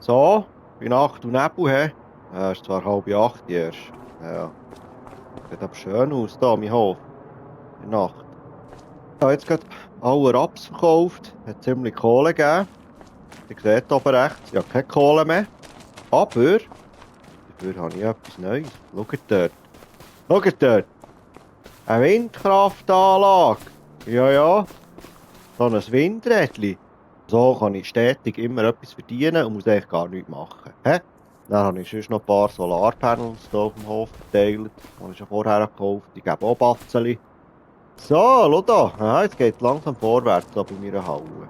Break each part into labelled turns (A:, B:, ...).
A: So, bei Nacht und Nebel, hä? Ja, ist zwar 7:30 erst. Ja, sieht aber schön aus da, mein Hof. In der Nacht. Ich habe jetzt gerade alle Raps verkauft. Hat ziemlich Kohle gegeben. Ihr seht oben rechts, ich habe keine Kohle mehr. Aber dafür habe ich etwas Neues. Schaut dort. Schaut dort. Eine Windkraftanlage. Ja, ja. So ein Windrädchen. So kann ich stetig immer etwas verdienen und muss eigentlich gar nichts machen. Hä? Dann habe ich sonst noch ein paar Solarpanels hier auf dem Hof verteilt. Die habe ich schon vorher gekauft. Die geben auch Batzeli. So, schau da. Ja, jetzt geht es langsam vorwärts hier bei meiner Halle.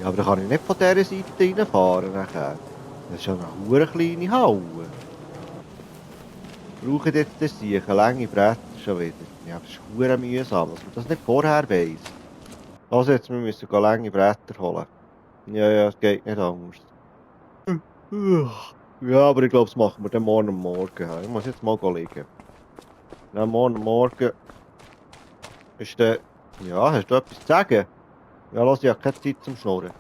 A: Ja, aber da kann ich nicht von dieser Seite reinfahren nachher. Das ist ja eine hure kleine Halle. Brauche ich jetzt das sicher lange Bretter schon wieder? Ja, das ist hure mühsam, dass man das nicht vorher weiss. Also jetzt, wir müssen lange Bretter holen. Ja, ja, es geht nicht anders. Ja, aber ich glaube, das machen wir dann morgen am Morgen. Ich muss jetzt mal liegen. Dann morgen am Morgen ist der... Ja, hast du etwas zu sagen? Ja, lass, ich habe keine Zeit zum Schnurren.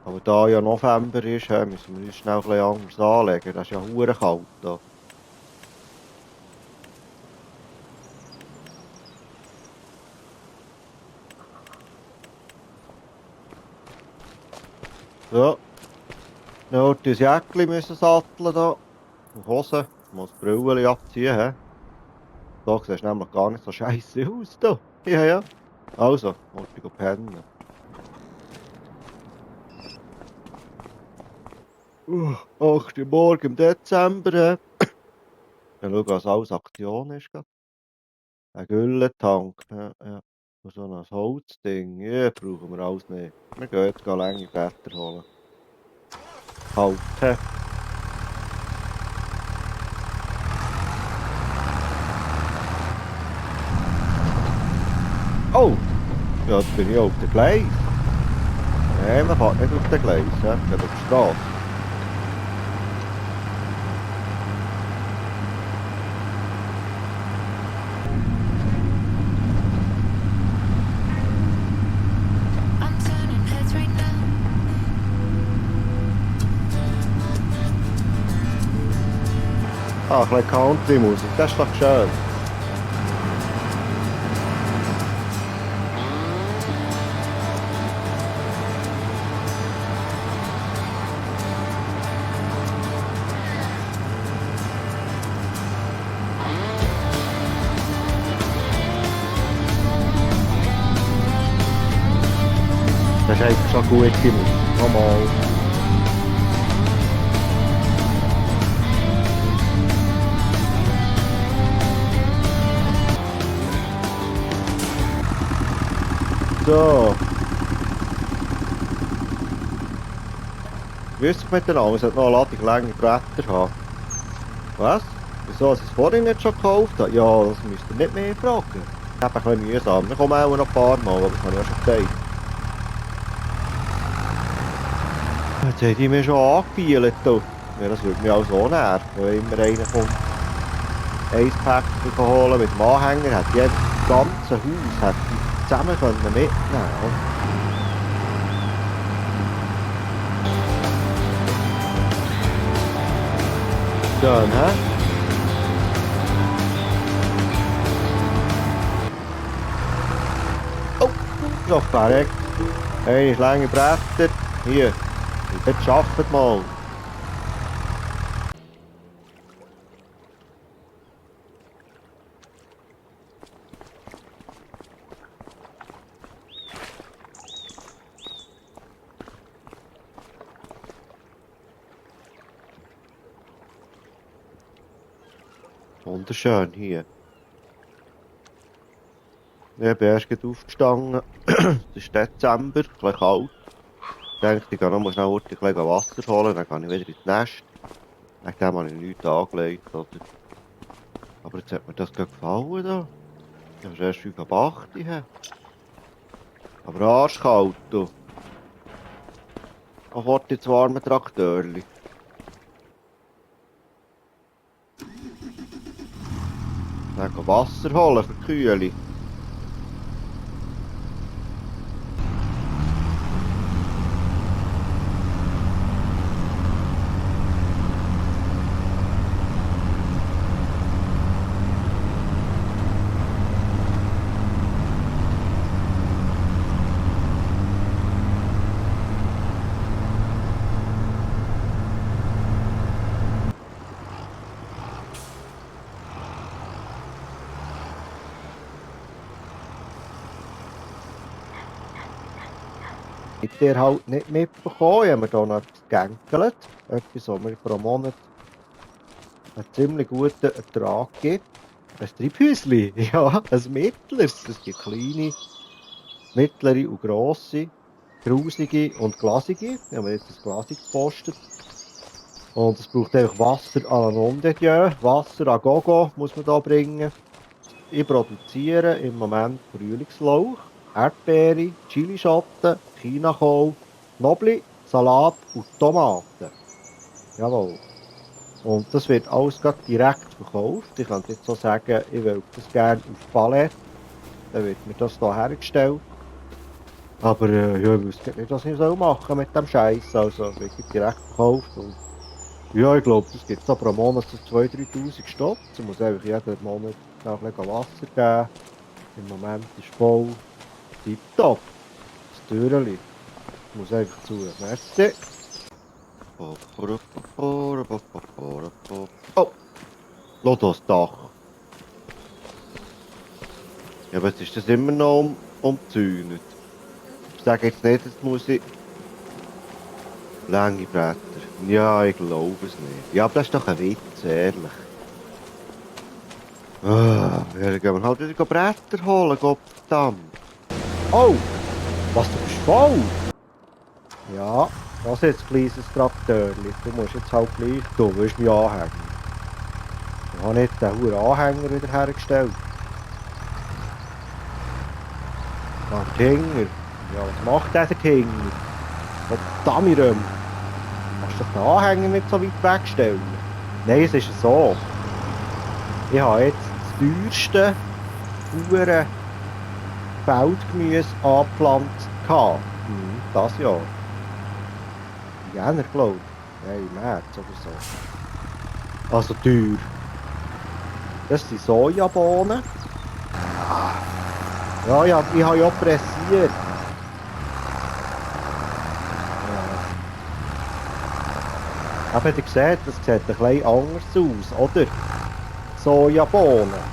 A: Aber da ja November ist, müssen wir uns schnell ein bisschen anders anlegen. Das ist ja hure kalt da. So. Noch das Jäckchen müssen satteln da. Und Hosen. Ich muss die Brille abziehen. He? Da siehst du nämlich gar nicht so scheiße aus. Da. Ja, ja. Also, muss ich pennen. 8. Morgen im Dezember. Ja, schau, was alles Aktion ist. Ein Güllentank. Ja, ja. Und so ein Holzding. Ja, brauchen wir alles nicht. Wir gehen jetzt lange Bretter holen. Halt. He. Oh! Ja, jetzt bin ich auf dem Gleis. Nein, man fährt nicht auf dem Gleis. Ja, man geht auf die Straße.
B: I'm turning heads right now.
A: Ah, ein bisschen Country-Musik. Das ist doch schön. Das ist einfach schon gute Musik. Nochmal. So. Wisst ihr miteinander, es hat noch eine Ladung lange Bretter haben. Was? Wieso, dass ich es vorhin nicht schon gekauft habe? Ja, das müsst ihr nicht mehr fragen. Ich habe ein bisschen mühsam. Wir kommen auch noch ein paar Mal, aber das habe ich ja schon gesagt. Jetzt haben die mir schon angefielt. Ja, das würde mich auch so nerven, wenn immer einer kommt. Ein Pack holen mit dem Anhänger, hat jedes ganze Haus hat die zusammen können mitnehmen. Schön, hä? Oh, noch fertig. Eine lange Bretter. Hier, jetzt arbeitet mal. Wunderschön hier. Ich bin erst gerade aufgestanden. Es ist Dezember, ein bisschen kalt. Ich denke, ich gehe noch mal schnell ein bisschen Wasser holen, dann gehe ich wieder ins Nest. Wegen dem habe ich nichts angelegt, oder? Aber jetzt hat mir das gerade gefallen da. Das ist erst 5:08 hier. Aber arschkalt, du. Noch fort ins warme Traktörli. Dann gehen Wasser holen für die Kühle. Mit dir halt nicht mitbekommen. Ich habe mir hier noch etwas gegänkelt. Etwas, was mir pro Monat einen ziemlich guten Ertrag gibt. Ein Treibhäuschen. Ja, ein mittleres. Es gibt kleine, mittlere und grosse, grusige und glasige. Ich habe mir jetzt ein Glasig gepostet. Und es braucht einfach Wasser à la non de Dieu. Wasser à gogo muss man da bringen. Ich produziere im Moment Frühlingslauch, Erdbeere, Chilischoten, Chinakohl, Knoblauch, Salat und Tomaten. Jawohl. Und das wird alles gerade direkt verkauft. Ich kann jetzt so sagen, ich will das gerne auf Palette. Dann wird mir das hier hergestellt. Aber ja, ich wüsste nicht, was ich machen soll mit dem Scheiß. Also wird direkt verkauft. Und ja, ich glaube, das gibt so pro Monat so 2'000, 3'000 Stutz. Ich muss einfach jeden Monat noch ein bisschen Wasser geben. Im Moment ist voll. Tipptopp. Das Türchen. Ich muss einfach zu. Merci. Oh, schau das Dach. Ja, aber jetzt ist das immer noch umzäunt. Ich sage jetzt nicht, jetzt muss ich... Lange Bretter. Ja, ich glaube es nicht. Ja, aber das ist doch ein Witz, ehrlich. Ah, ja, dann gehen wir halt wieder Bretter holen, Gottverdammt. Oh, was, du bist voll? Ja, das ist jetzt ein kleines Traktörchen. Du musst jetzt halt gleich, du willst mich anhängen. Ich habe nicht den hohen Anhänger wieder hergestellt. Ah, der Tinger. Ja, was macht der Tinger? Verdammt, Röm. Kannst du den Anhänger nicht so weit wegstellen? Nein, es ist so. Ich habe jetzt das teuerste pure Feldgemüse angepflanzt. Das Jahr. Im Jänner, glaube ich. Nein, im März oder so. Also teuer. Das sind Sojabohnen. Ja, ich habe ja pressiert. Aber ihr seht, das sieht ein bisschen anders aus, oder? Sojabohnen.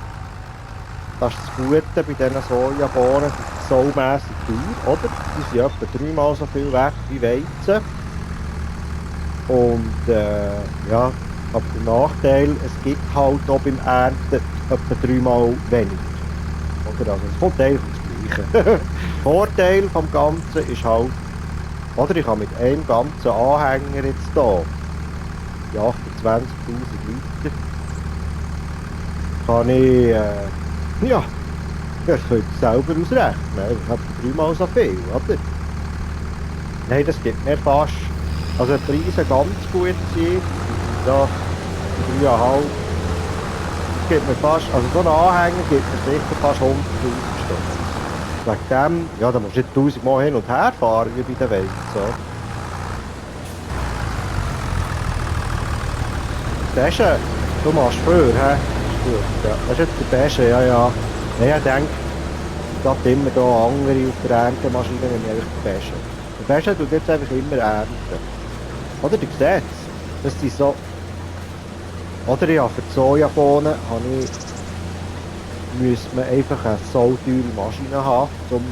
A: Das ist das Gute bei diesen Sojabohnen, die sind saumässig teuer, oder? Die sind etwa 3-mal so viel wert wie Weizen. Und ja, aber der Nachteil, es gibt halt auch beim Ernten etwa 3-mal weniger. Oder? Also es kommt eigentlich das Gleiche. Vorteil vom Ganzen ist halt, oder ich habe mit einem ganzen Anhänger jetzt hier, die 28'000 Liter, kann ich, ja, das könnt ihr selber ausrechnen. Ich habe 3-mal so viel, oder? Nein, das gibt mir fast, also die Preise ganz gut sind, da 3,5, das gibt mir fast, also so ein Anhänger gibt mir sicher fast 100'000 Stutz. Wegen dem, ja, da musst du nicht 1000 Mal hin und her fahren, wie bei den Weizen, so. Bäsche, du machst für, hä? Ist gut, ja. Das ist jetzt der Bäsche, ja, ja. Ja, ich denke, es gibt immer hier andere auf der Erntemaschine, wenn ich den Bäsche. Der Bäsche tut jetzt einfach immer ernten. Oder, du siehst es, das sind so... Oder ja, für die Sojabohnen müsste man einfach eine so teure Maschine haben, zum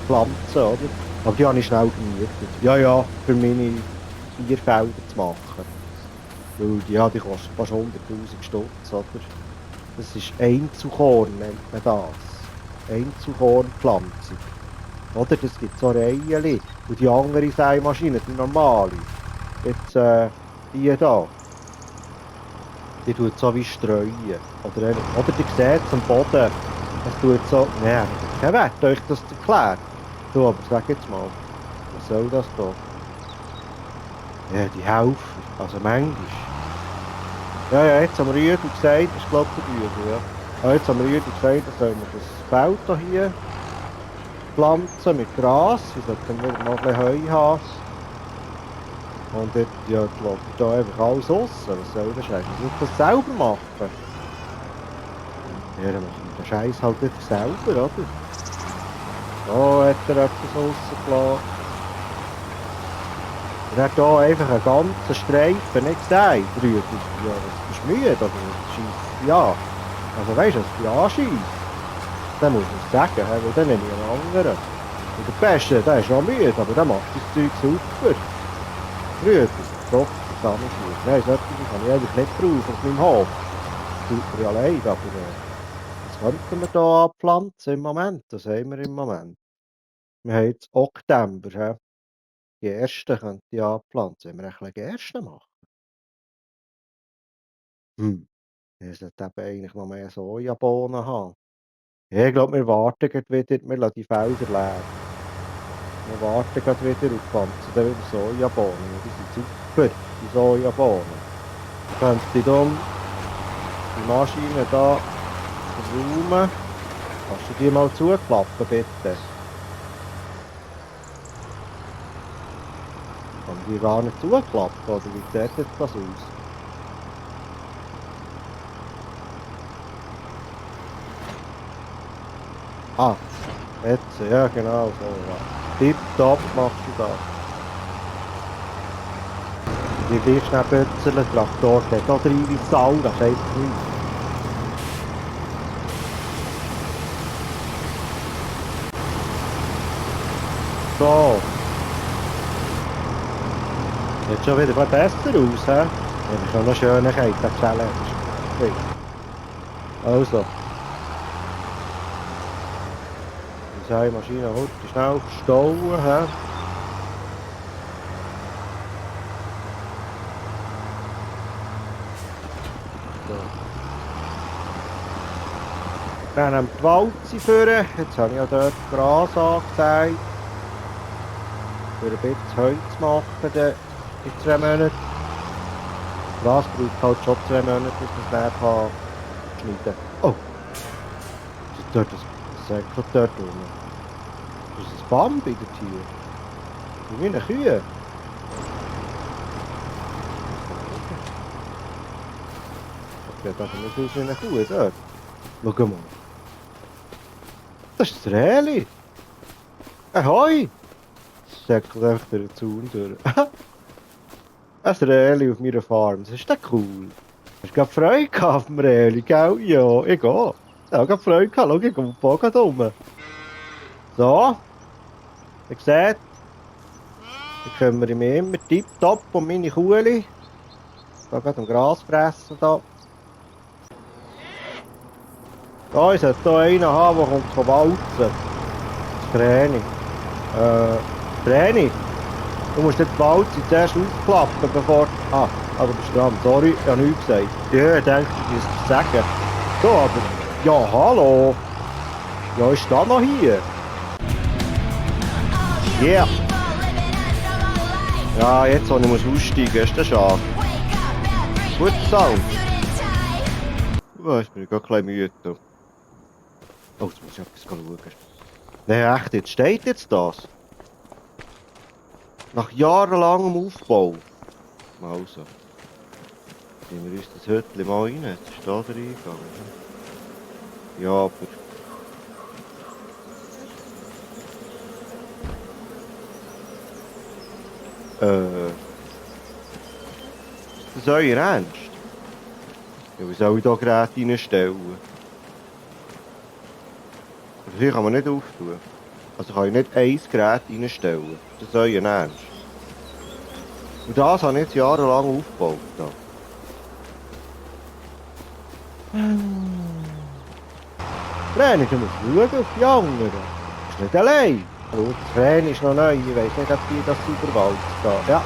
A: Pflanzen, oder? Aber die habe ich schnell gemietet. Ja, ja, für meine 4 Felder zu machen. Weil die kostet fast 100'000 Stutz, oder? Das ist Einzelkorn, nennt man das. Einzelkornpflanzung. Oder? Das gibt so Reihen. Und die andere Sämaschine, die normale, jetzt die hier, die tut so wie streuen. Oder ihr seht es am Boden, es tut so, ne, kein Wert, euch das zu erklären. Du, aber sag jetzt mal, was soll das da? Ja, die Helfer, also manchmal. Ja, jetzt haben wir Rüdi gesagt, das ist glaube ich der Rüdi, ja. Ja, jetzt haben wir Rüdi gesagt, dass wir das Feld hier pflanzen mit Gras. Wir sollten wieder noch ein bisschen Heu haben. Und jetzt, ja, jetzt lässt er da einfach alles raus. Was soll das eigentlich? Ich muss das selber machen. Ja, dann machen wir den Scheiß halt wieder selber, oder? Da hat er etwas rausgelassen. Er hat hier einfach einen ganzen Streifen, nicht gesagt, Rüdi. Ja, das ist müde, aber das scheisst, ja. Also weisst du, dass die anschießt. Dann muss man es sagen, weil dann nehme ich einen anderen. Und der Beste, der ist noch müde, aber der macht das Zeug super. Früher, doch, zusammenführen. Nein, so etwas kann ich eigentlich nicht brauchen auf meinem Hof. Das tut mir allein, aber das könnten wir hier anpflanzen im Moment. Das haben wir im Moment. Wir haben jetzt Oktober, he? Gerste könnte ich anpflanzen. Wenn wir ein bisschen Gerste machen? Ich sollte eben eigentlich noch mehr Sojabohnen haben. Ja, ich glaube, wir warten gleich wieder, wir lassen die Felder leer. Wir warten gleich wieder und pflanzen dann wieder Sojabohnen. Die sind super, die Sojabohnen. Könnte ich dann die Maschine hier verräumen? Kannst du die mal zuklappen, bitte? Kann ich die gar nicht zuklappen, oder wie sieht jetzt das aus? Ah, jetzt, ja genau so, ja. Tipptopp machst du das. Die gleich schnell pützeln, Traktor geht auch rein wie Sau, das ist einfach nichts. So. Sieht schon wieder ein bisschen besser aus, hä? Das ist schon eine Schönheit, der Challenge. Okay. Also. Die Maschine heute schnell verstauen, hä? So. Dann nehmen wir die Walze führen. Jetzt habe ich ja dort Gras angezeigt. Für ein bisschen Heu zu machen in 2 Monaten. Gras braucht halt schon 2 Monate, bis man es dann schneiden kann. Oh! Das ist dort das Säckchen dort unten. Das ist ein Bambi dort hier. Wie meine Kühe. Das sieht aber nicht aus wie eine Kuh dort. Schau mal. Das ist das Rehli. Ahoi! Das säckelt einfach durch den Zaun durch. Ein Rehli auf meiner Farm. Das ist doch cool. Hast du gerade Freude gehabt auf dem Rehli, gell? Ja, ich auch. Ich habe gerade Freude gehabt. Schau, ich komme den Bogen rum. So. Ihr seht, ich kümmere mich immer tipptopp um meine Kuhli. Ich gehe gerade am Gras fressen da. Da, ich sollte hier einen haben, der kommt walzen. Das Training. Training. Du musst nicht die Walze zuerst aufklappen, bevor... Ah, aber der Strand, sorry, ich habe nichts gesagt. Ja, ich denke, ich muss es sagen. So, aber... Ja, hallo. Ja, ich stehe noch hier. Yeah. Ja, jetzt, wo ich aussteigen muss, ist das schade. Guter Sound. Oh, ich bin gerade ein bisschen müde. Oh, jetzt muss ich etwas schauen. Nein, echt, jetzt steht jetzt das. Nach jahrelangem Aufbau. Also. Nehmen wir uns das Hütchen mal rein. Jetzt ist da reingegangen. Ja, aber... Ist das euer Ernst? Ja, wie soll ich da Geräte reinstellen? Also hier kann man nicht auftun. Also kann ich nicht ein Gerät reinstellen. Das ist euer Ernst. Und das habe ich jetzt jahrelang aufgebaut. Da. Vreni, du musst schauen auf die anderen. Du bist nicht allein. Und Vreni ist noch neu. Ich weiss nicht, ob die das sauber walzt. Ja.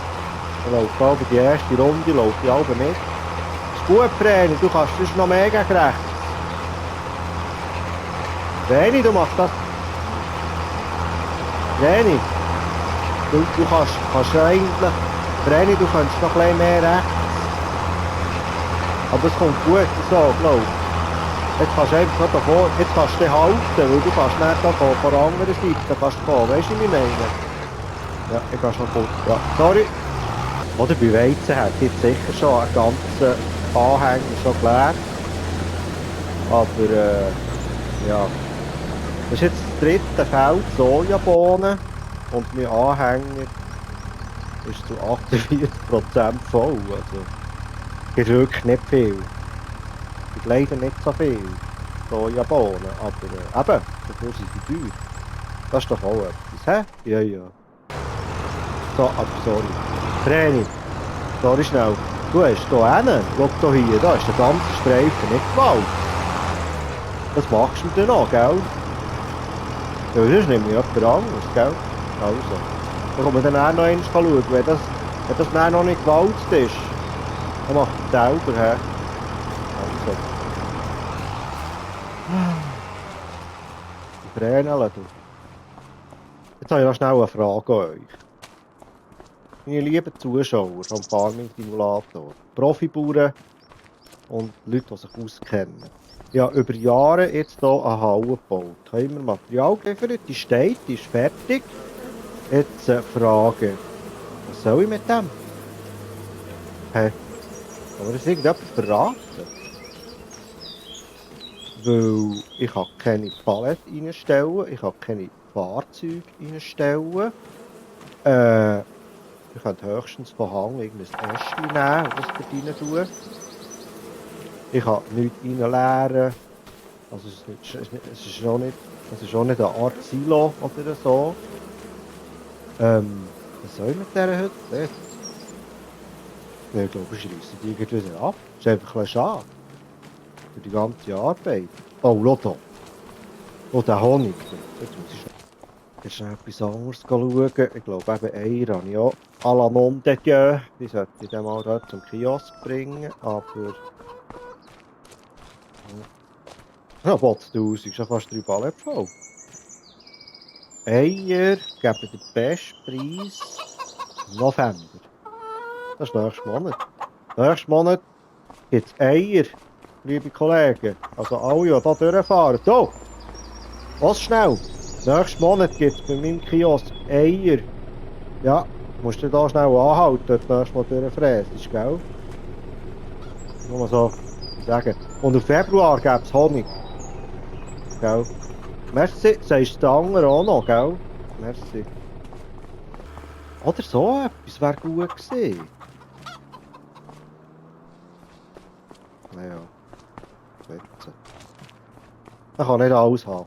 A: Dann läuft aber die erste Runde läuft die halbe mit. Ist gut, Vreni. Du kannst sonst noch mehr gegen rechts. Vreni, du machst das. Vreni. Du kannst eigentlich... Vreni, du kannst noch ein bisschen mehr rechts. Aber es kommt gut so, glaube ich. Jetzt kannst du einfach davor, jetzt kannst du dich halten, weil du kannst nicht da von der anderen Seite kannst du kommen. Weißt du, wie ich meine? Ja, ich kann schon gut. Ja, sorry. Oder bei Weizen hat jetzt sicher schon einen ganzen Anhänger schon geleert. Aber ja. Das ist jetzt das 3. Feld Sojabohnen und mein Anhänger ist zu 48% voll. Also, ist wirklich nicht viel. Ist leider nicht so viel Sojabohnen, aber eben, dafür sind sie teuer. Das ist doch auch etwas. Hä? Ja, ja. So, aber sorry. Vreni, sorry schnell. Du hast hier hinten, schau hier, da ist der ganze Streifen nicht Gewalt. Das machst du dann noch, gell? Ja, sonst nehme ich jemand anderes, gell? Also. Dann kommen wir dann auch noch einmal schauen, wenn das dann noch nicht gewalzt ist. Dann macht er selber, hä? Also. Die Vränel, du. Jetzt habe ich noch schnell eine Frage an euch. Meine lieben Zuschauer vom Farming Simulator, Profibauern und Leute, die sich auskennen. Ich habe über Jahre jetzt hier eine Halle gebaut. Ich habe immer Material geliefert, die steht, die ist fertig. Jetzt Frage, was soll ich mit dem? Hä? Kann mir das irgendjemand verraten? Weil ich kann keine Palette reinstellen, ich kann keine Fahrzeuge reinstellen. Ich könnte höchstens von Hang irgendein Äschchen nehmen und das dort rein tun. Ich kann nichts reinleeren. Also es ist auch nicht eine Art Silo oder so. Was soll ich mit dieser Hütte? Ich glaube, ich schreisse die irgendwie ab. Das ist einfach ein bisschen schade. Für die ganze Arbeit. Oh, schau da. Oh, der Honig. Jetzt muss ich schnell etwas anderes schauen. Ich glaube, eben Eier habe ich auch à la nom de Dieu. Die sollte ich dann mal dort zum Kiosk bringen. Aber... Ja, Botz-1000 ist schon fast 3 Ballen voll. Eier geben den besten Preis November. Das ist nächsten Monat. Nächsten Monat gibt es Eier, liebe Kollegen. Also alle, die hier durchfahren. So, was schnell. Nächsten Monat gibt es bei meinem Kiosk Eier. Ja, musst du da schnell anhalten, dort nächstes Mal durchfräst, gell? Nur mal so sagen. Und im Februar gibt es Honig. Gell? Merci, sagst du den anderen auch noch, gell? Merci. Oder so etwas wäre gut gewesen. Naja. Jetzt. Man kann nicht alles haben.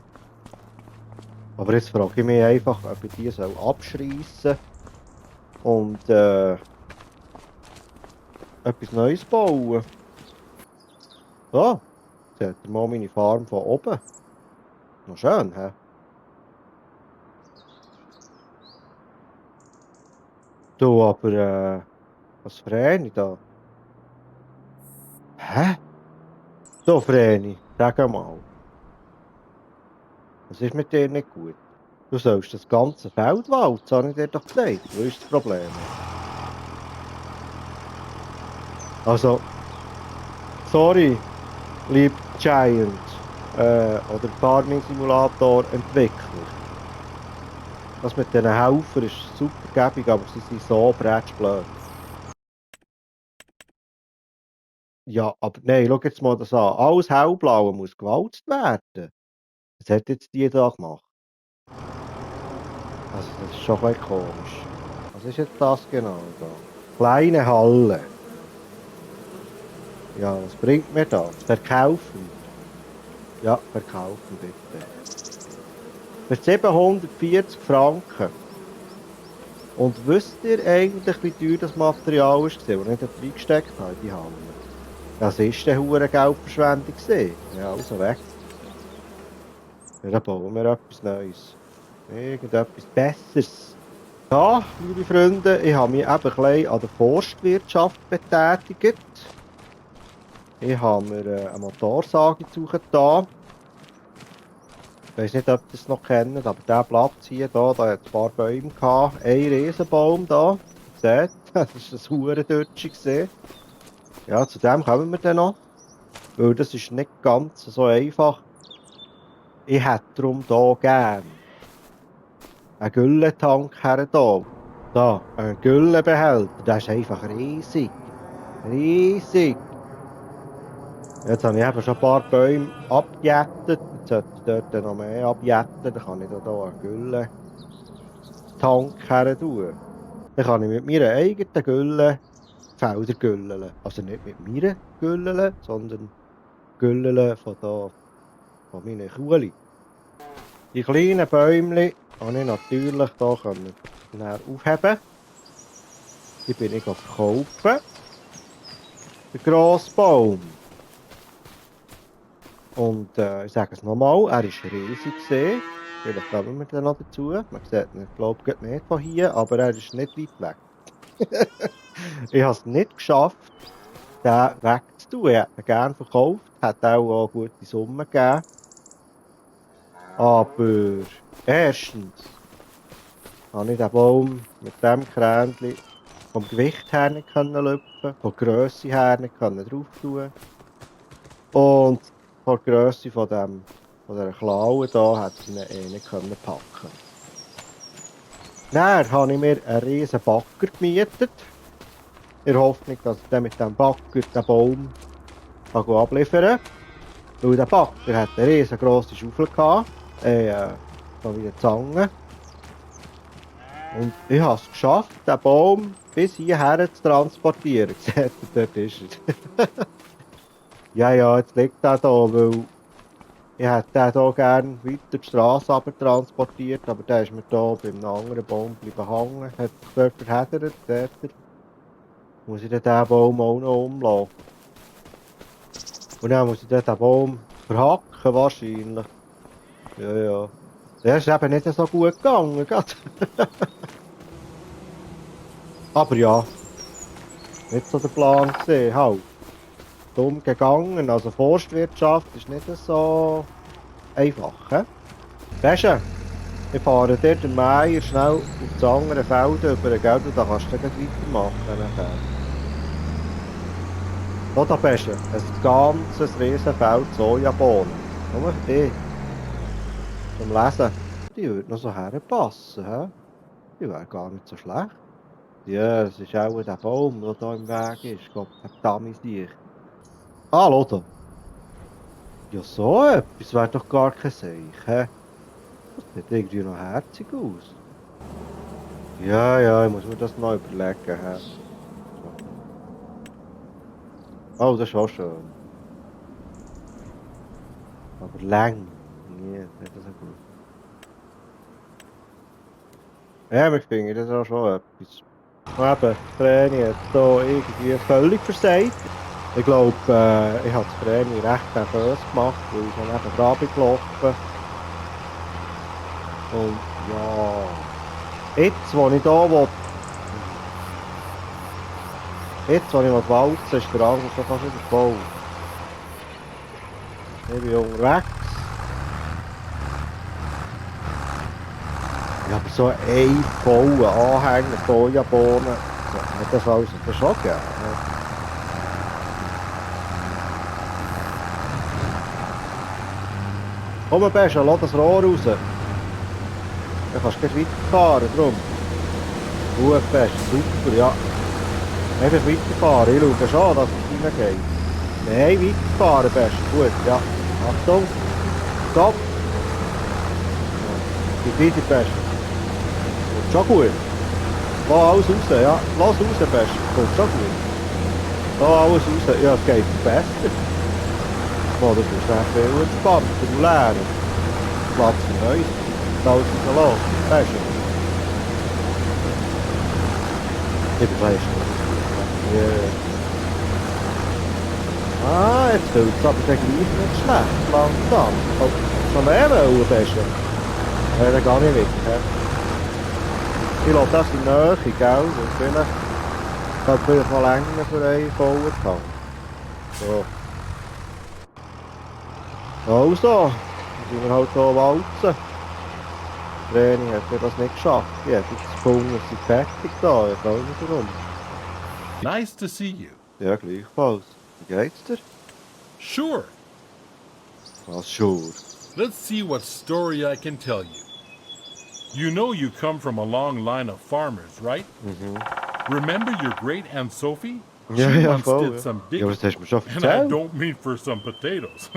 A: Aber jetzt frage ich mich einfach, ob ich die abschreissen und etwas Neues bauen. So, jetzt hat er mal meine Farm von oben. Noch schön, hä? Du, aber was Vreni da? Hä? So, Vreni, sag mal. Was ist mit dir nicht gut? Du sollst das ganze Feld walzen, habe ich dir doch gesagt. Wo ist das Problem? Also, sorry, lieb Giant oder Farming Simulator Entwickler. Das mit diesen Helfern ist super gäbig, aber sie sind so brätschblöd. Ja, aber nein, schau jetzt mal das an. Alles Hellblaue muss gewalzt werden. Was hat jetzt die da gemacht? Also, das ist schon ein bisschen komisch. Was ist jetzt das genau da? Kleine Halle. Ja, was bringt mir das? Verkaufen. Ja, verkaufen bitte. Für 740 Franken. Und wisst ihr eigentlich, wie teuer das Material war, das ich nicht reingesteckt habe in die Halle? Das war eine hohe Geldverschwendung. Ja, also weg. Ja, dann bauen wir etwas Neues. Irgendetwas Besseres. Ja, liebe Freunde, ich habe mich eben ein bisschen an der Forstwirtschaft betätigt. Ich habe mir eine Motorsage zugetan. Ich weiß nicht, ob ihr das noch kennt, aber dieser Platz hier, da hat ein paar Bäume gehabt. Ein Riesenbaum da. Seht, das war ein Hurendötschi. Ja, zu dem kommen wir dann noch. Weil das ist nicht ganz so einfach. Ich hätte darum hier gerne einen Güllentank her da. Da, ein Güllenbehälter. Der ist einfach riesig. Riesig. Jetzt habe ich eben schon ein paar Bäume abgejätet. Jetzt sollte ich dort noch mehr abjetten. Dann kann ich da einen Güllentank her tun. Dann kann ich mit meiner eigenen Gülle Felder güllen. Also nicht mit meiner Gülle, sondern Güllen von meinen Kuhli. Die kleinen Bäumchen habe ich natürlich hier können aufheben. Die bin ich verkaufen. Der grosse Baum. Und ich sage es nochmal, er war riesig gewesen. Vielleicht kommen wir dann noch dazu. Man sieht ihn, glaube ich, nicht von hier, aber er ist nicht weit weg. Ich habe es nicht geschafft, den wegzutun. Ich hätte ihn gerne verkauft, hätte auch eine gute Summe gegeben. Aber erstens habe ich den Baum mit dem Kränchen vom Gewicht her nicht lüpfen, von der Grösse her nicht drauf tun. Und von der Grösse von dieser Klaue hier hätte ich ihn nicht packen. Dann habe ich mir einen riesen Bagger gemietet. In der Hoffnung, dass ich dann mit diesem Bagger den Baum abliefern kann. Weil der Bagger hat eine riesengroße Schaufel gehabt. So wie eine Zange. Und ich habe es geschafft, den Baum bis hierher zu transportieren. Seht ihr, dort ist er. Ja, jetzt liegt er da, weil ich hätte den hier gerne weiter die Straße runter transportiert, aber der ist mir hier bei einem anderen Baum bleiben hängen, hat sich dort verheddert, seht ihr. Muss ich dann diesen Baum auch noch umlassen. Und dann muss ich dann den Baum verhacken, wahrscheinlich. Ja. Der ist eben nicht so gut gegangen, aber ja, nicht so der Plan gewesen, halt. Dumm gegangen, also Forstwirtschaft ist nicht so einfach, he? Weisst, ich fahre dort den Meier schnell auf das andere Feld über, gell? Da kannst du dann weitermachen. Noch am besten, ein ganzes Riesenfeld Sojabohnen. Nur für dich. Zum Lesen. Die würde noch so herpassen, he? Die wäre gar nicht so schlecht. Ja, es ist auch der Baum, der hier im Weg ist. Gott verdammt sich. Ah, Lothar. Ja, so etwas wäre doch gar kein Seich, hä? Das sieht irgendwie noch herzig aus. Ja, ich muss mir das noch überlegen, hä? Oh, das ist auch schön. Aber lang. Nee, nicht so gut. Ja, ich finde das auch schon etwas. Aber eben, das Training hat hier irgendwie völlig versagt. Ich glaube, ich habe das Training recht nervös gemacht, weil ich dann eben dran bin gelaufen. Und ja, jetzt, wo ich hier will, walzen, ist der andere schon fast wieder voll. Ich bin unterwegs. Ja, aber so ein voller Anhänger Sojabohnen, hat das alles schon gegeben. Komm, Bescha, lass das Rohr raus. Dann kannst du gleich weiterfahren, drum. Gut, Bescha, super, ja. Einfach weiterfahren, ich schaue schon, dass es reingeht. Nein, weiterfahren, Bescha, gut, ja. Achtung, stopp. Gib weiter, Bescha. Kommt schon gut. Lass alles raus, ja. Lass raus, Bescha, kommt schon gut. Lass alles raus, ja, es geht besser. Oh, das ist echt viel entspannter und leer. Platz für Neues. Da ist es so los. Weißt du? Ich bin gleich. Ah, jetzt fühlt es aber gleich nicht schlecht. Langsam. Oh, schon mehr wollen, Bescha? Ja, dann gar nicht weiter. Ich lasse das in Nähe, gell? Und vielleicht kann es vielleicht mal länger für einen vollen Tank. So. Also, sind wir halt hier walzen. Das Training hat mir das nicht geschafft. Ich hätte jetzt gefunden, es sind fertig da. Ich weiß nicht warum.
C: Nice to see you.
A: Ja, gleichfalls. Wie geht's dir?
C: Sure.
A: Was sure.
C: Let's see what story I can tell you. You know you come from a long line of farmers, right? Remember your great Aunt Sophie?
A: Ja,
C: She
A: ja,
C: once
A: voll.
C: did some
A: Ja,
C: digging.
A: aber das hast du mir schon
C: And I
A: erzählt.
C: don't mean for some potatoes.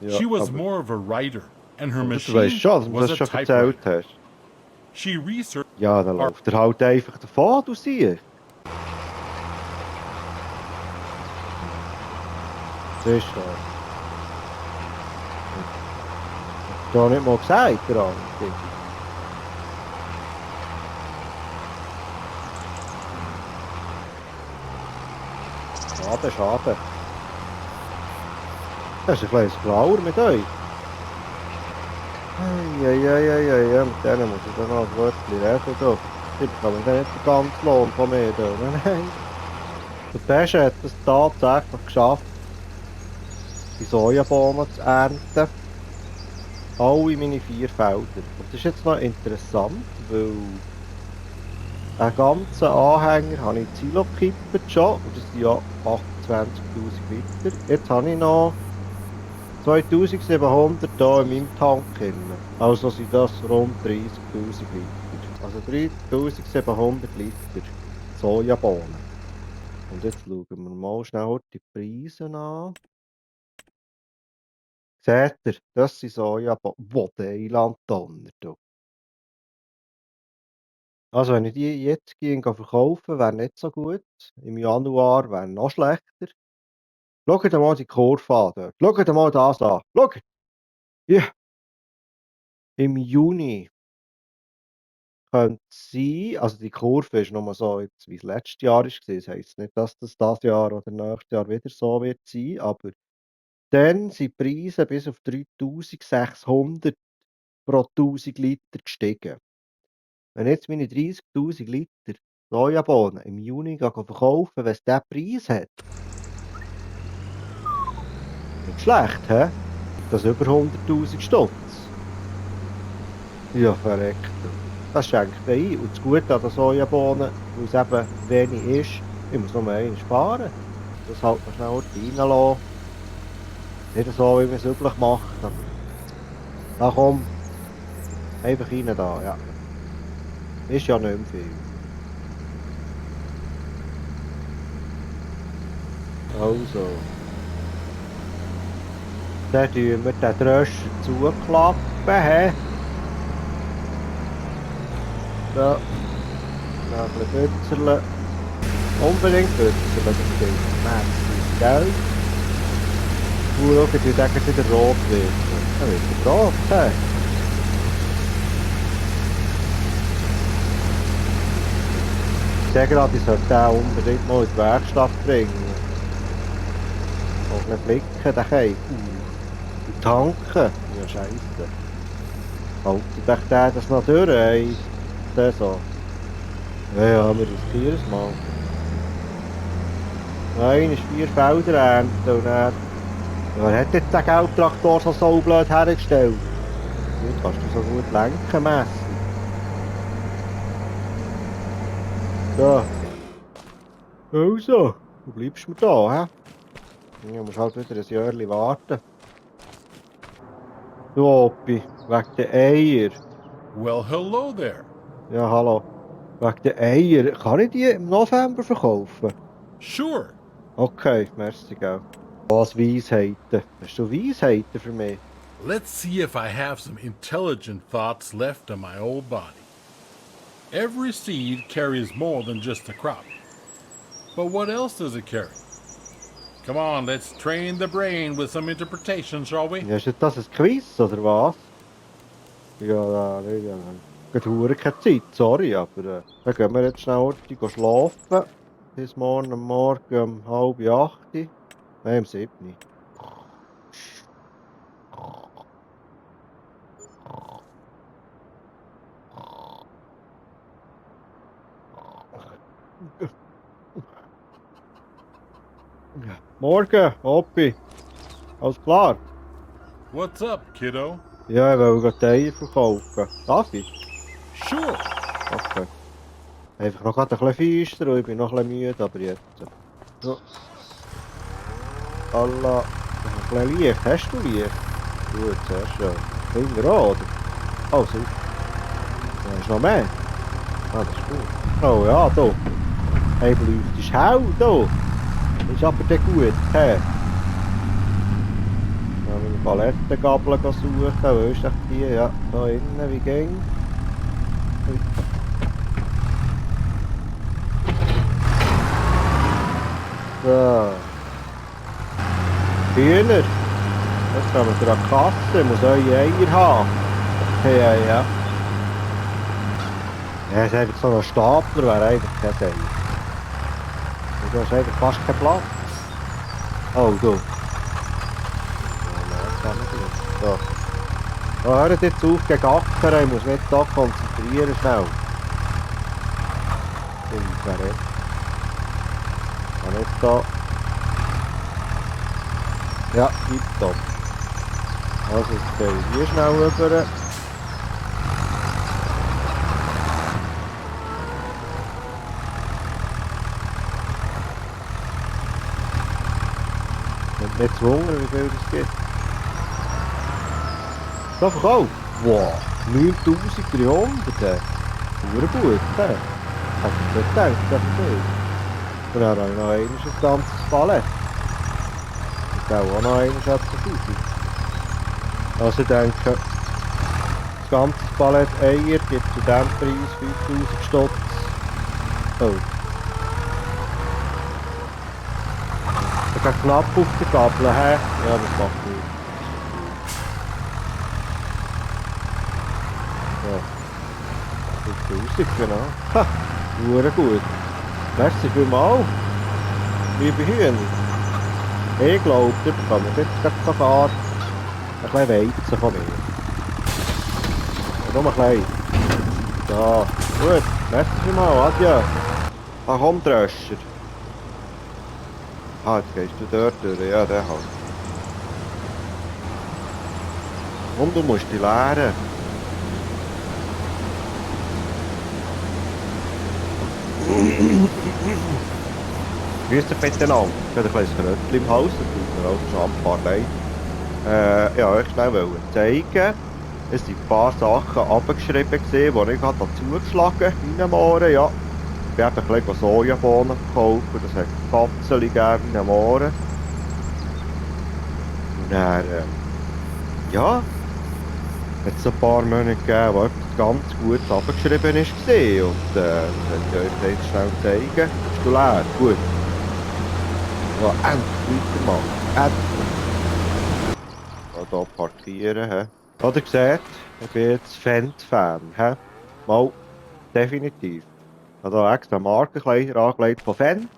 A: Ja,
C: She was
A: aber-
C: more of a writer, and her
A: aber
C: machine
A: du weißt schon, dass du mir
C: was
A: das
C: a
A: schon
C: typewriter.
A: erzählt hast.
C: She researched
A: Ja, dann läuft er halt einfach davon, du siehst. Das ist das. Ich habe nicht mal gesagt, der andere. Schade, schade. Das ist ein kleines Blauer mit euch. Eieieiei, mit denen muss ich dann noch ein Wörtchen reden. Da. Die bekommen dann nicht den ganzen Lohn von mir. Da. Nein. Der Pesche hat es tatsächlich geschafft, die Sojabohnen zu ernten. Alle meine 4 Felder. Und das ist jetzt noch interessant, weil einen ganzen Anhänger habe ich in Silo gekippt schon. Und das sind ja 28'000 Liter. Jetzt habe ich noch 2700 hier in meinem Tank drin. Also sind das rund 30'000 Liter. Also 3700 Liter Sojabohnen. Und jetzt schauen wir mal schnell die Preise an. Seht ihr, das sind Sojabohnen. Wo Deiland-Donner. Also wenn ich die jetzt verkaufen wäre nicht so gut. Im Januar wäre noch schlechter. Schaut mal die Kurve an dort. Schaut mal das an. Schaut! Ja! Im Juni könnte es sein, also die Kurve ist nur so, jetzt, wie es letztes Jahr war. Das heisst nicht, dass das dieses Jahr oder nächstes Jahr wieder so wird sein, aber dann sind die Preise bis auf 3600 pro 1000 Liter gestiegen. Wenn jetzt meine 30'000 Liter Sojabohnen im Juni verkaufen, wenn es diesen Preis hat, nicht schlecht, hä? Das über 100'000 Stutz. Ja, verreckt. Das schenkt ein. Und das Gute an den Sojabohnen, weil es eben wenig ist, ich muss nur einen sparen. Das halt noch schnell reinlassen. Nicht so, wie man es üblich macht. Aber da komm, einfach rein da, ja. Ist ja nicht mehr viel. Also. Dann tun wir den Dröscher zuklappen. He? Da. Noch ein bisschen bützerle. Unbedingt bützerle, das gilt. Mäßig, gell? Schauen, wie der wieder rot wird. Dann wird er rot, he? Ich sage gerade, ich sollte den unbedingt mal in die Werkstatt bringen. Auf einen Flicken, den Keim. Und tanken. Ja, scheisse. Haltet euch der das noch durch, ey? So. Ja, wir riskieren es mal. Nein, ist 4 Felder ernten und dann... Ja, wer hat jetzt den Geldtraktor so blöd hergestellt? Jetzt kannst du so gut lenken, Messi. So. Also, du bleibst mir da, hä? Ja, musst halt wieder ein Jahr warten. Du Opi, wegen der Eier.
C: Well, hello there.
A: Ja, hallo. Wegen der Eier. Kann ich die im November verkaufen?
C: Sure.
A: Okay, merci, gell. Was Weisheiten. Hast du Weisheiten für mich?
C: Let's see if I have some intelligent thoughts left in my old body. Every seed carries more than just a crop. But what else does it carry? Come on, let's train the brain with some interpretation, shall we?
A: Ja, ist jetzt das ein Quiz, oder was? Ja, ich habe keine Zeit, sorry, aber dann gehen wir jetzt schnell schlafen. Bis morgen am Morgen um 7:30. Nein, um 7. Morgen, Oppi. Alles klar?
C: What's up, kiddo?
A: Ja, ich will gerade die Eier verkaufen. Darf ich?
C: Sure.
A: Okay. Einfach noch gerade ein bisschen feister und ich bin noch ein bisschen müde, aber jetzt. So. Allah. Ein bisschen Licht. Hast du Licht? Gut, sehr schön. Finger an, oder? Oh, super. Da ist noch mehr. Ah, das ist gut. Oh ja, da. Hey, beleuchtest hell, da. Ist aber dann gut, hä? Ja, meine Palettengabel suchen. Wo ist denn die? Ja, da innen, wie ging? So. Hühner. Jetzt kommen wir an die Kasse. Muss eure Eier haben. Ja, ja. Ja, es ist einfach so ein Stapler, wäre eigentlich kein Eier. Du hast eigentlich fast keinen Platz. Oh, du. So. Oh, hört jetzt auf gegen Ackern, ich muss mich jetzt da konzentrieren, schnell. Unverrät. Kann jetzt da... Ja, tipptopp. Also, jetzt gehe ich hier schnell rüber. Und nicht zu hungern, wie viel das gibt. So verkauft? Wow, 9300. Super gut, hä? Hätte ich nicht gedacht, das ist viel. Und dann habe ich noch einmal ein ganzes Palett. Und auch noch einmal etwa 1000. Also ich denke, das ganze Palett Eier gibt zu diesem Preis 5000 Stutz. Oh. Ich gehe knapp auf die Gabel, hä? Ja, das macht nichts. Ja. 5000, genau. Ha! Hure gut. Merci vielmals, liebe Hühner. Ich glaube, ich bekomme jetzt sogar ein bisschen Weizen von mir. Nur ein klein. So, gut. Merci vielmals, adieu. Ah, komm, Dröscher. Ah, jetzt gehst du dort durch. Ja, der halt. Und du musst dich leeren. Grüß dich miteinander. Ich habe ein kleines Knöpfchen im Haus, das tut mir also schon ein paar leid. Ja, euch schnell zeigen. Es sind ein paar Sachen abgeschrieben, die ich gerade dazu geschlagen habe in den Mohren. Ja. Ich habe ein bisschen Sojabohnen gekauft, das hat Kapseln gegeben in den Mohren. Und dann, ja, hat es ein paar Monate gegeben, wo etwas ganz gut abgeschrieben ist. Und das werde ich euch jetzt schnell zeigen. Bist du leer? Gut. Ja, endlich weitermachen. Endlich. Hier parkieren. He. Ja, ihr seht, ich bin jetzt Fendt-Fan. Mal, definitiv. Ich habe hier extra Markenkleider angelegt von Fendt.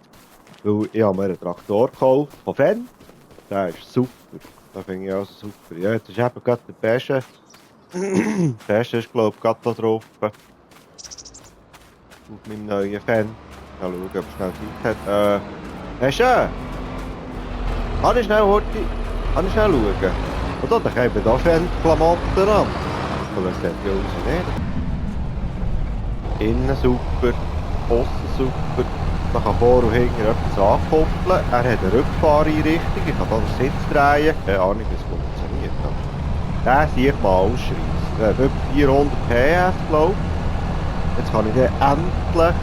A: Weil ich habe mir einen Traktor gekauft von Fendt. Der ist super. Das finde ich also super. Ja, jetzt ist eben gerade der Beste. Der Beste ist, glaube ich, gerade da drauf. Auf meinem neuen Fan. Mal schauen, ob er schnell Zeit hat. Hast du? Kann ich schnell Horti? Kann ich schnell schauen? Oder dann haben da Fan-Klamotten an. Aber das sieht ja aus nicht. Innen super, aussen super. Man kann vor und hinten etwas ankoppeln. Er hat eine Rückfahreinrichtung. Ich kann hier den Sitz drehen. Keine Ahnung, wie es funktioniert. Den sieht man ausschreissen. Der hat etwa 400 PS, glaube ich. Jetzt kann ich den endlich,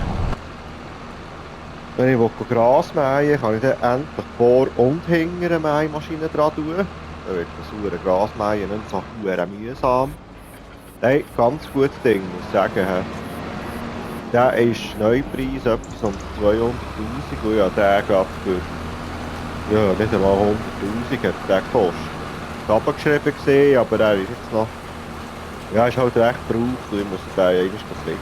A: wenn ich Gras mähen kann ich den endlich vor und hinten eine Mähmaschine dran tun. Dann wird das saure Grasmähen nicht so mühsam. Nein, ganz gutes Ding, muss ich sagen. Der ist Neupreis etwas um 200'000 und ich habe den gerade für, ja, nicht einmal 100'000 hat der gekostet. Ich habe abgeschrieben gesehen, aber er ist jetzt noch, ja, ist halt recht gebraucht und ich muss den eigentlich flicken.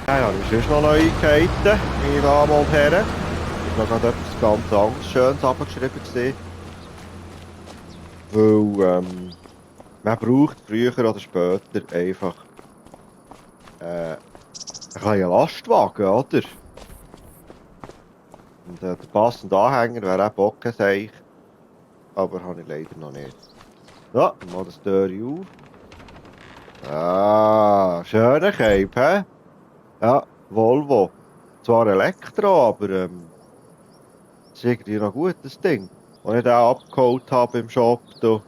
A: Ja, habe ich sonst noch Neuigkeiten, meine Damen und Herren. Ich habe gerade etwas ganz anderes Schönes abgeschrieben gesehen. Weil, man braucht früher oder später einfach einen kleinen Lastwagen, oder? Und der passende Anhänger wäre auch Bockenseich, aber habe ich leider noch nicht. So, mal das Türchen auf. Ah, schöner Cape, hä? Ja, Volvo. Zwar Elektro, aber das ist irgendwie noch gut, das Ding. Als ich den abgeholt habe im Shop, da,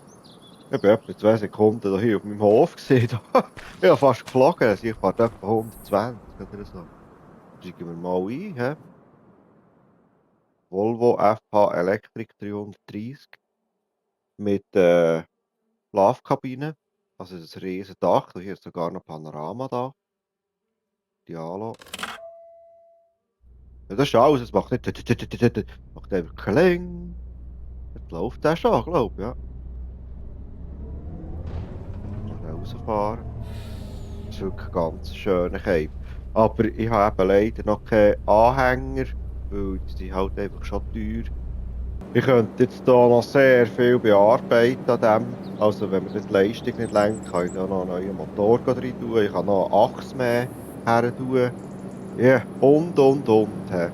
A: ich war etwa 2 Sekunden hier auf meinem Hof gesehen. Ich habe fast geflogen, also ich fahre etwa 120 oder so. Steigen wir mal ein, hä? Volvo FH Electric 330 mit Schlafkabine. Also das ist ein riesen Dach, hier ist sogar noch Panorama da. Dialo. Ja, das ist alles, es macht nicht. Es macht einfach Kling. Jetzt läuft der schon, glaube ich, ja. Schnell rausfahren. Das ist wirklich ganz schöner Cape. Aber ich habe eben leider noch keinen Anhänger, weil die sind halt einfach schon teuer. Ich könnte jetzt hier noch sehr viel bearbeiten an dem. Also wenn mir die Leistung nicht lenkt, kann ich da noch einen neuen Motor rein tun. Ich kann noch eine Achse mehr her tun. Ja, und. Hä.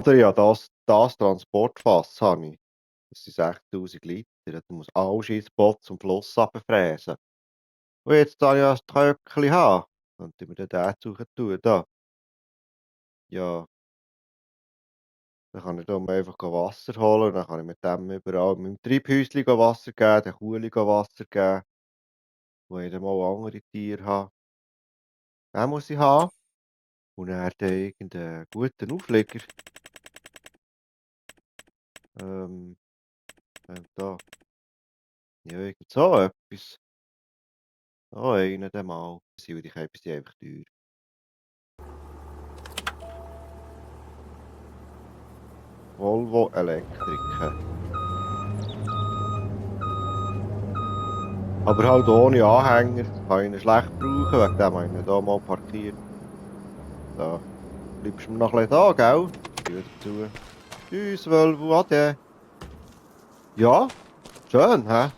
A: Oder ja, das Transportfass habe ich. Das sind 6000 Liter. Da muss alle Scheissbots zum Fluss runterfräsen. Und jetzt da ich ein Tröckchen habe, könnte ich mir den suchen tun. Da. Ja, dann kann ich da einfach Wasser holen. Und dann kann ich mit dem überall meinem Treibhäuschen Wasser geben, den Kuhli Wasser geben, wo ich dann mal andere Tiere habe. Den muss ich haben. Und dann irgendeinen guten Aufleger. Ähm, da. Ja, irgend so etwas. So einen dann mal. Die Käfer sind einfach teuer. Volvo Elektriker. Aber halt ohne Anhänger. Kann ich ihn schlecht brauchen, wegen dem habe ich ihn hier mal parkiert. So. Bleibst du mir noch ein bisschen da, gell? Tür dazu. Tschüss, Volvo, ade. Ja, schön, hä?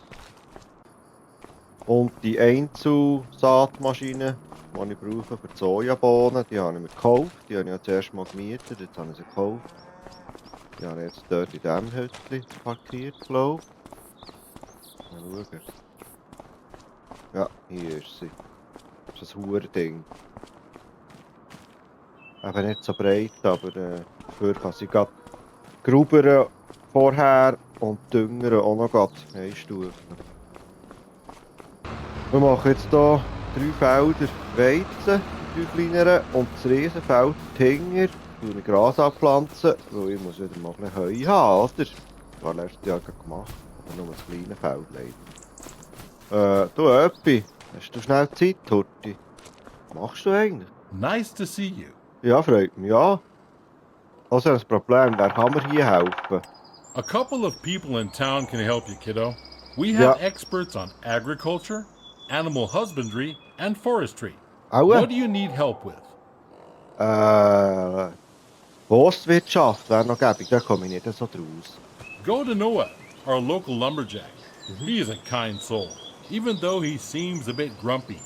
A: Und die Einzelsaatmaschine, die ich brauche für die Sojabohnen, die habe ich mir gekauft. Die habe ich ja zuerst mal gemietet, jetzt habe ich sie gekauft. Die habe ich jetzt dort in diesem Häuschen parkiert, glaube ich. Mal schauen. Ja, hier ist sie. Das ist ein Hurding. Eben nicht so breit, aber dafür kann sie gerade gruberen vorher und düngeren auch noch gerade einstufen. Wir machen jetzt hier 3 Felder Weizen, 3 kleinere, und das Riesenfeld Tinger. Ich will Gras abpflanzen, weil ich muss wieder mal ein bisschen Heu haben, oder? Das war letztes Jahr gemacht, aber nur ein kleines Feld leider. Du Öppi, hast du schnell Zeit, Horti? Was machst du eigentlich?
C: Nice to see you.
A: Ja, freut mich, ja. Also ein Problem, wer kann mir hier helfen?
C: A couple of people in town can help you, kiddo. We
A: Ja.
C: have experts on agriculture, animal husbandry, and forestry.
A: Aua.
C: What do you need help with?
A: Forstwirtschaft wäre noch gäbig, da komme ich nicht so draus.
C: Go to Noah, our local lumberjack. He is a kind soul, even though he seems a bit grumpy.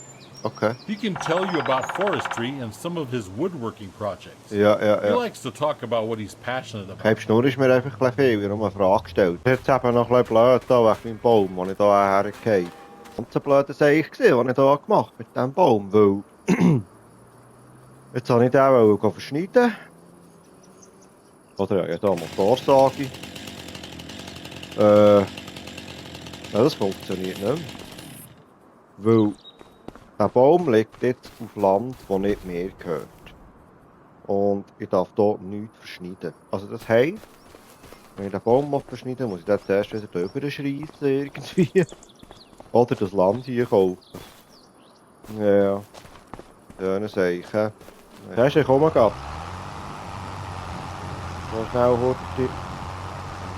A: Okay.
C: He can tell you about forestry and some of his woodworking projects.
A: Ja,
C: He
A: ja.
C: likes to talk about what he's passionate about.
A: Kein Schnurr ist mir einfach ein bisschen viel, ich habe nur eine Frage gestellt. Jetzt eben noch ein bisschen blöd da wegen meinem Baum, den ich hier hergehe. Und so blöd war ich, was ich hier gemacht habe mit diesem Baum, weil... jetzt wollte ich den verschneiden. Oder ja, hier eine Motorsage. Ja, das funktioniert nicht mehr. Weil der Baum liegt jetzt auf Land, das nicht mir gehört. Und ich darf hier nichts verschneiden. Also das heisst, wenn ich den Baum verschneiden muss ich den zuerst wieder drüber schreissen irgendwie. Oder das Land hier kaufen. Ja. Schöne Sache. Hast du, ich komme gerade. So schnell, Horti.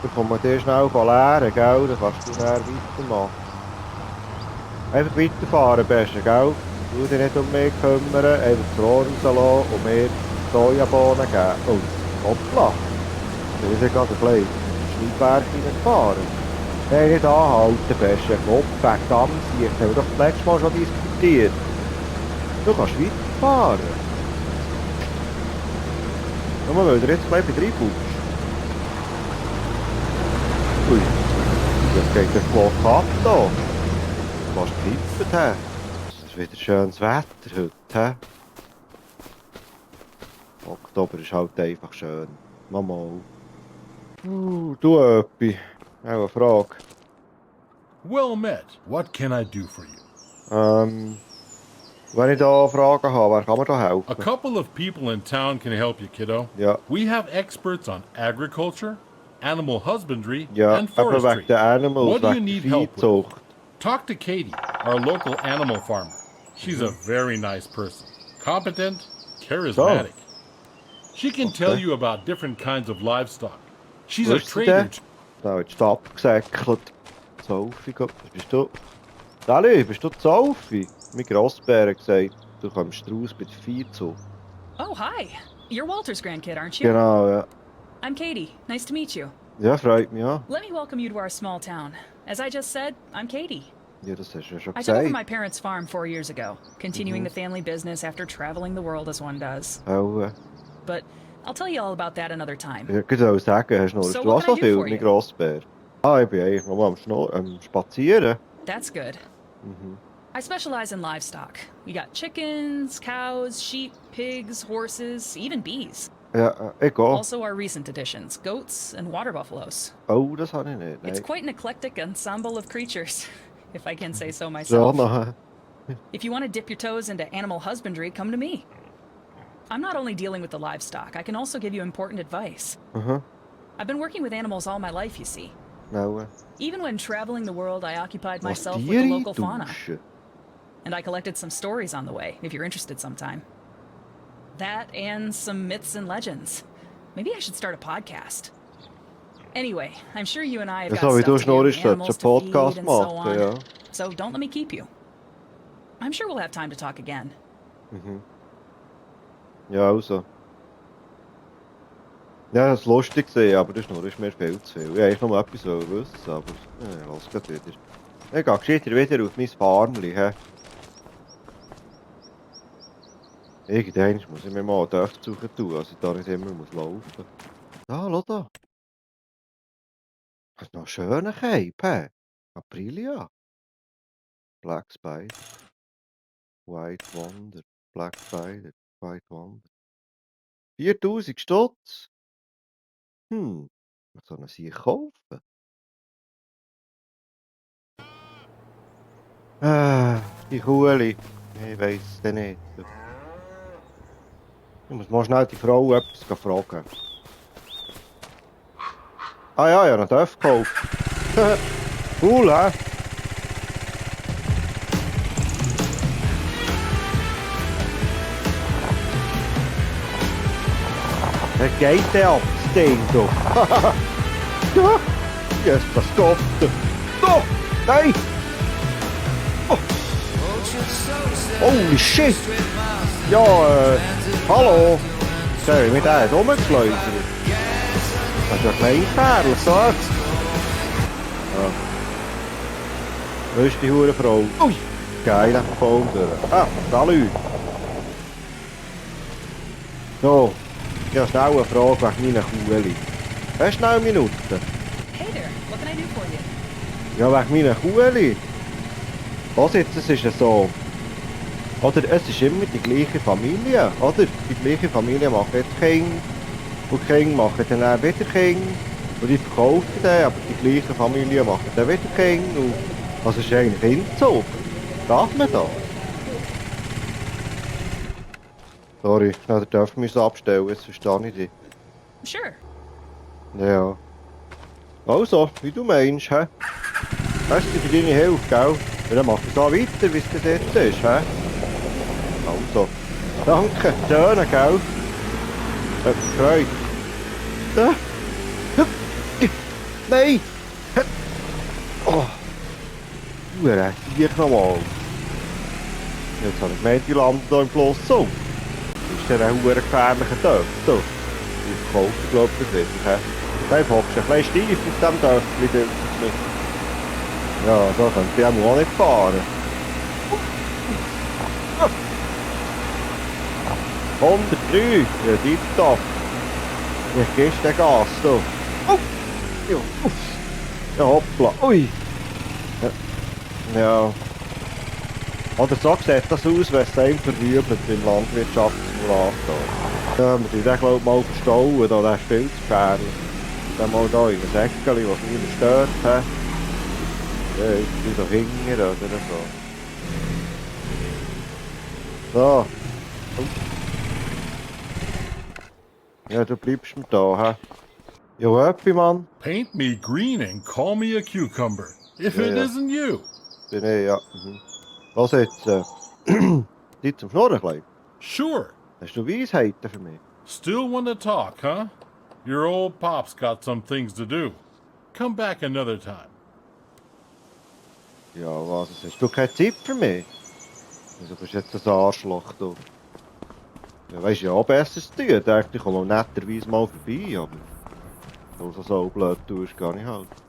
A: Dann kommen wir dir schnell leeren, gell? Dann kannst du dann weitermachen. Einfach weiterfahren, besser, gell? Du dich nicht um mich kümmern, einfach das Rohr rauslassen und mir Sojabohnen geben. Oh, hoppla. Da ist ja gerade ein bisschen Schneidwerk reingefahren. Nein, nicht anhalten, besser. Kopf, verdammt, das haben wir doch das letzte Mal schon diskutiert. Du kannst weiterfahren. Nur weil du jetzt gleich reinkommst. Ui, das geht ja flott ab hier. Fast gekippt, hä? Es ist wieder schönes Wetter heute, hä? Oktober ist halt einfach schön. Mal. Du Öppi. Auch eine Frage.
C: Well met. What can I do for you?
A: Wenn ich da Fragen habe, wer kann mir da helfen?
C: A couple of people in town can help you, kiddo.
A: Ja.
C: We have experts on agriculture, animal husbandry,
A: Ja,
C: and
A: eben
C: forestry.
A: wegen den Animals,
C: What do you
A: wegen
C: need
A: der
C: help with?
A: Viehzucht.
C: Talk to Katie, our local animal farmer. She's a very nice person, competent, charismatic. She can tell you about different kinds of livestock. She's
A: Wo
C: a
A: ist sie
C: trader.
A: denn? Da hat die abgesäckelt. Sophie, bist du... Sally, bist du Sophie? Mein Grossbär hat gesagt, du kommst raus bei der Viehzucht.
D: Oh, hi. You're Walter's grandkid, aren't you?
A: Genau, ja.
D: I'm Katie. Nice to meet you.
A: Ja, freut mich ja.
D: Let me welcome you to our small town. As I just said, I'm Katie.
A: Ja, das hast du ja schon
D: I took over
A: gesagt.
D: my parents' farm 4 years ago, continuing the family business after traveling the world as one does.
A: Auch,
D: But I'll tell you all about that another time.
A: ich soll sagen, hast du
D: So
A: auch
D: what can
A: so
D: I do
A: viel,
D: for
A: mein
D: you?
A: Grossbär? Ah, ich bin eigentlich noch am Spazieren.
D: That's good.
A: Mhm.
D: I specialize in livestock. We got chickens, cows, sheep, pigs, horses, even bees.
A: Ja, ich gehe.
D: Also our recent additions, goats and water buffaloes.
A: Oh, das habe ich nicht.
D: It's
A: Nein.
D: quite an eclectic ensemble of creatures, if I can say so
A: So,
D: myself.
A: noch.
D: If you want to dip your toes into animal husbandry, come to me. I'm not only dealing with the livestock, I can also give you important advice.
A: Aha.
D: I've been working with animals all my life, you see.
A: Nou,
D: Even when traveling the world, I occupied
A: was
D: myself with the
A: Tiere
D: local fauna.
A: duschen.
D: And I collected some stories on the way, if you're interested sometime. That and some myths and legends. Maybe I should start a podcast. Anyway, I'm sure you and I have
A: Ja,
D: got
A: so wie du
D: stuff to do,
A: schnurrst,
D: animals
A: solltest
D: to
A: du einen
D: feed
A: Podcast
D: and so
A: machen,
D: on.
A: ja.
D: So don't let me keep you. I'm sure we'll have time to talk again.
A: Mhm. Ja, also. Ja, das war lustig gewesen, aber das ist mir viel zu viel. Ich wollte eigentlich noch mal etwas wissen, aber ja, los geht wieder. Ich gehe gescheiter wieder auf mein Farmli, hä. Irgendwann muss ich mir mal Dörfer suchen tun, also ich da nicht immer muss laufen. Da, schau da. Das ist noch ein schöner Cape, hä. Aprilia. Black Spider. White Wonder. Black Spider. White Wonder. 4000 Stutz. Was soll man sich kaufen? Die Kuhli. Ich weiss es dann nicht. Ich muss mal schnell die Frau etwas fragen. Ah ja, ja, einen Dörf gekauft. Cool, hä? Der geht der ab, das Ding, du. Ja, jetzt das Gott. Doch, nein! Oh. Holy shit! Ja, hallo! Sorry, mit der hat rumgeschleudert. Das ist ja klein gefährlich, so. Ja. Wo ist die Hurenfrau? Ui! Geil, einfach Baum durch. Ah, salü! So, ich habe schnell eine Frage wegen meiner Kuhli. Hast du schnell eine Minute?
D: Hey there, what can I do for you?
A: Ja, wegen meiner Kuhli. Was jetzt, es ist ja so. Oder es ist immer die gleiche Familie, oder? Die gleiche Familie macht jetzt Kinder. Und die Kinder machen dann auch wieder Kinder. Und die verkaufen dann, aber die gleiche Familie macht dann wieder Kinder. Und also es ist eigentlich Inzug. Darf man das? Sorry, ich darf mich abstellen, jetzt verstehe ich dich.
D: Sure.
A: Ja. Also, wie du meinst, hä? Merci für deine Hilfe, gell? Ja, dann mach ich so weiter, wie es bis jetzt ist, hä? Also, danke, schön, gell? Hat mich gefreut. Nein! Oh! Du hier nochmal. Jetzt habe ich gemeint, die landen hier im Fluss so. Das ist ja ein gefährlicher Dörf, du. Ich verkaufe, glaube ich, das wieder, hä? Dann hockst du ein bisschen steif auf diesem Dörfchen, denke ich mir. Ja, so könnte ich auch nicht fahren. 103, ja, tipptopp. Ich gehst den Gas, du. Oh! Ja, uff. Ja, hoppla. Ui. Ja. Oder so sieht das aus, wenn es einem verübelt beim Landwirtschaftssimulator. Ja, wir tun den, glaube ich, mal verstauen, da, der ist viel zu gefährlich. Dann mal da in ein Säckchen, was niemand stört. He. Ja, ich bin so hinten oder so. So. Ja, du bleibst mir da, hä? Ja, Höppi, Mann.
C: Paint me green and call me a cucumber. If it
A: Ja.
C: isn't you.
A: Bin ich, ja. Was jetzt? Zeit zum Schnurren, klein.
C: Sure.
A: Hast du Weisheiten für mich?
C: Still want to talk, huh? Your old pop's got some things to do. Come back another time.
A: Ja, was? Hast du keine Zeit für mich? Also, du bist jetzt ein Arschloch, du. Ja, weisst ja auch besser zu tun. Ich dachte, ich komme netterweise mal vorbei, aber... Du so blöd tust, gehe ich halt.